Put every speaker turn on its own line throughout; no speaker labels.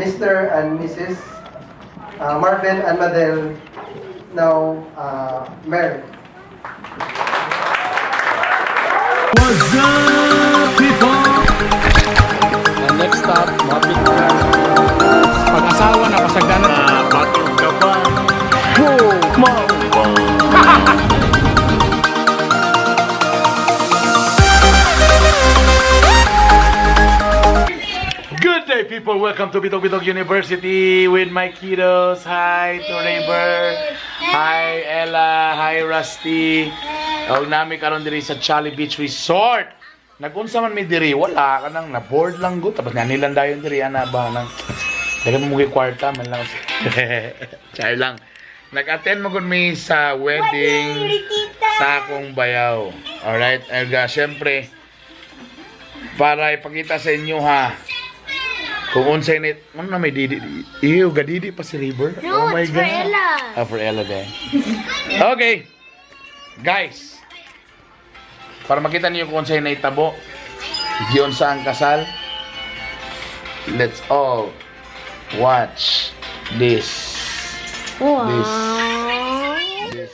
Mr. and Mrs. Marvin and Madel, now married.
What's up, people?
Ang next stop, mapit na.
Pag-asawa na pasagdanan.
Batog ka ba? Oh, mao ba?
Good day, people. Welcome to Bitog Bitog University with my kiddos. Hi to Raver. Hi, Ella. Hi, Rusty. Og nami karon diri sa Charlie Beach Resort. Nagunsa man mi diri, wala ka nang na-board lang gud. Tapos nanilan dayon diri ana ba nang dagan mo kwarta man lang. Char lang. Nag-attend mo gud mi sa wedding sa akong bayaw. Alright, erga syempre para ipakita sa inyo ha. Kung unsay ni ano na may didi. Ew, gadidi pa si River.
No,
Oh my
it's for
God.
Ella.
Ah, for Ella din. Okay. Guys, para makita niyo kung unsay naitabo, giyon sa ang kasal. Let's all watch this.
Wow.
This. This.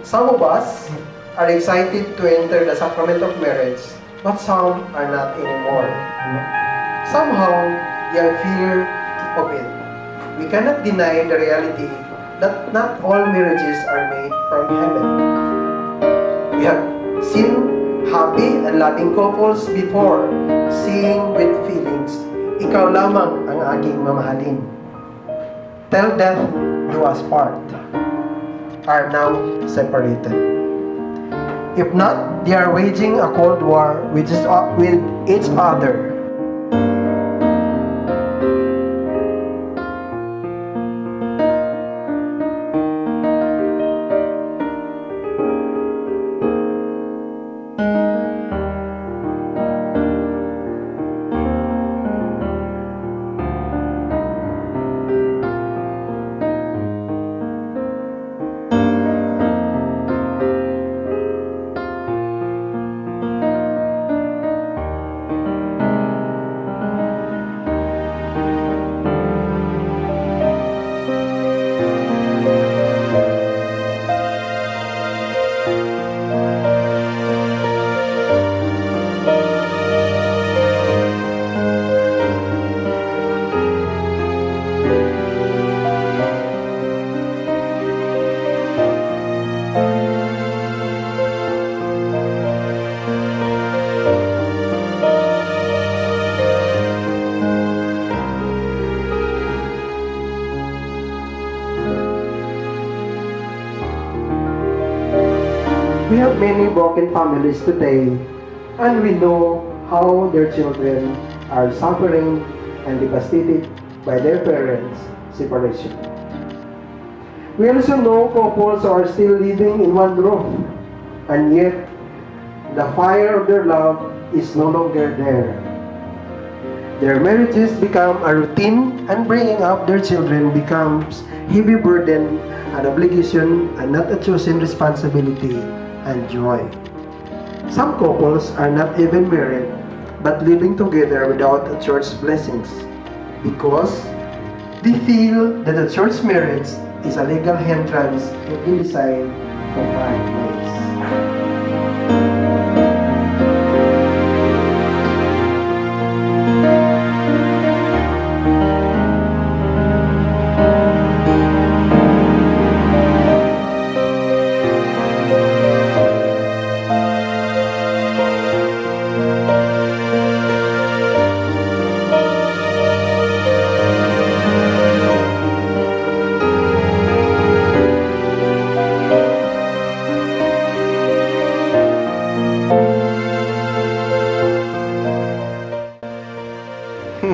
Some of us are excited to enter the sacrament of marriage, but some are not anymore. Somehow, they are fear of it. We cannot deny the reality that not all marriages are made from heaven. We have seen happy and loving couples before, seeing with feelings, "Ikaw lamang ang aking mamahalin. Till death do us part," are now separated. If not, they are waging a cold war with each other. We have many broken families today, and we know how their children are suffering and devastated by their parents' separation. We also know couples who are still living in one roof, and yet the fire of their love is no longer there. Their marriages become a routine, and bringing up their children becomes heavy burden and obligation and not a chosen responsibility and joy. Some couples are not even married but living together without a church blessings because they feel that the church marriage is a legal hindrance if they decide to part ways.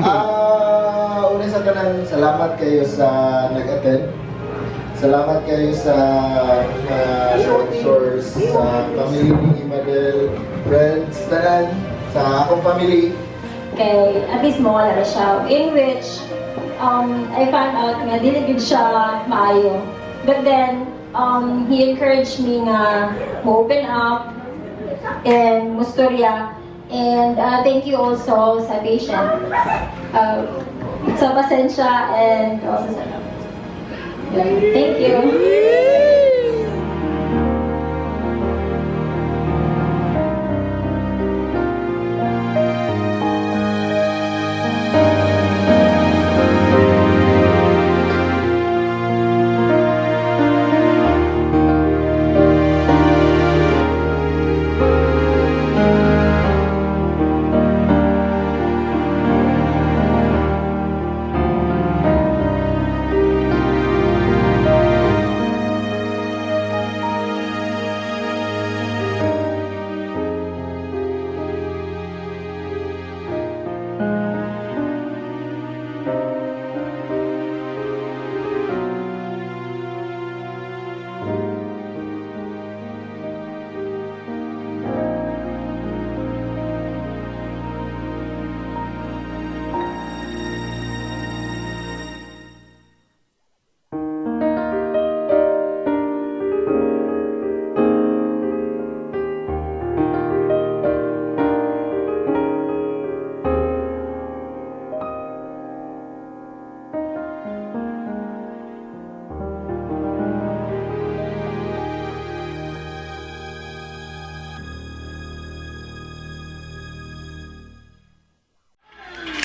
Ah, una sa tanan, salamat kayo sa nag-attend. Salamat kayo sa mga sponsors, sa family ni Madel, friends, tanan, sa akong family.
Kay at least mawala na siya. In which, I found out nga dili gud siya maayo. But then, He encouraged me nga mo open up and mustorya. And thank you also sa patient. Sa pasensya and also sa love. Yun. Thank you.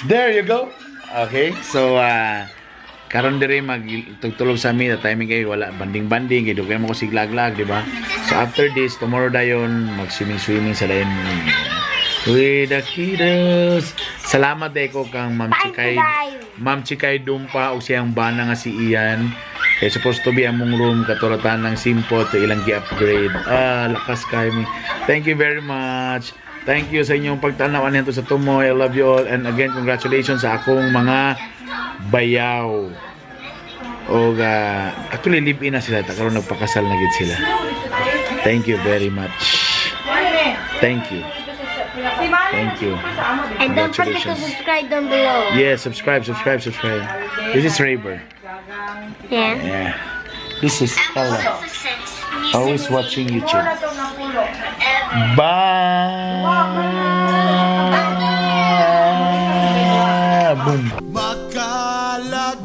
There you go. Okay, so karon diri magtugtulog sa mi, timing kayo wala banding-banding kay dugay mo ko siglaglag, di ba? So after this, tomorrow dayon mag swimming-swimming sa dayon with the kiddos. Salamat day ko kang Ma'am Chikay. Ma'am Chikay Dumpa og siyang bana nga si Ian. Kay supposed to be among room katuratan ng simple to ilang gi-upgrade. Ah, lakas kay mi. Thank you very much. Thank you sa inyong pagtanaw nito sa Tumoy. I love you all. And again, congratulations sa akong mga bayaw. O actually live-in na sila. Karon nagpakasal na gid sila. Thank you very much. Thank you. Thank you.
And don't forget to
Congratulations.
subscribe down below.
Yes, subscribe, subscribe, subscribe. This is Rayber.
Yeah.
Yeah. This is Ella. Always watching YouTube. Bye. Boom.
Makalagot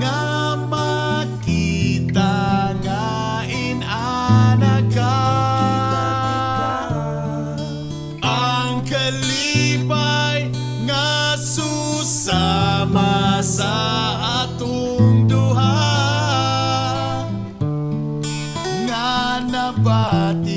nga makita nga inana ka, ang kalipay nga susama sa atong duha nga nabati.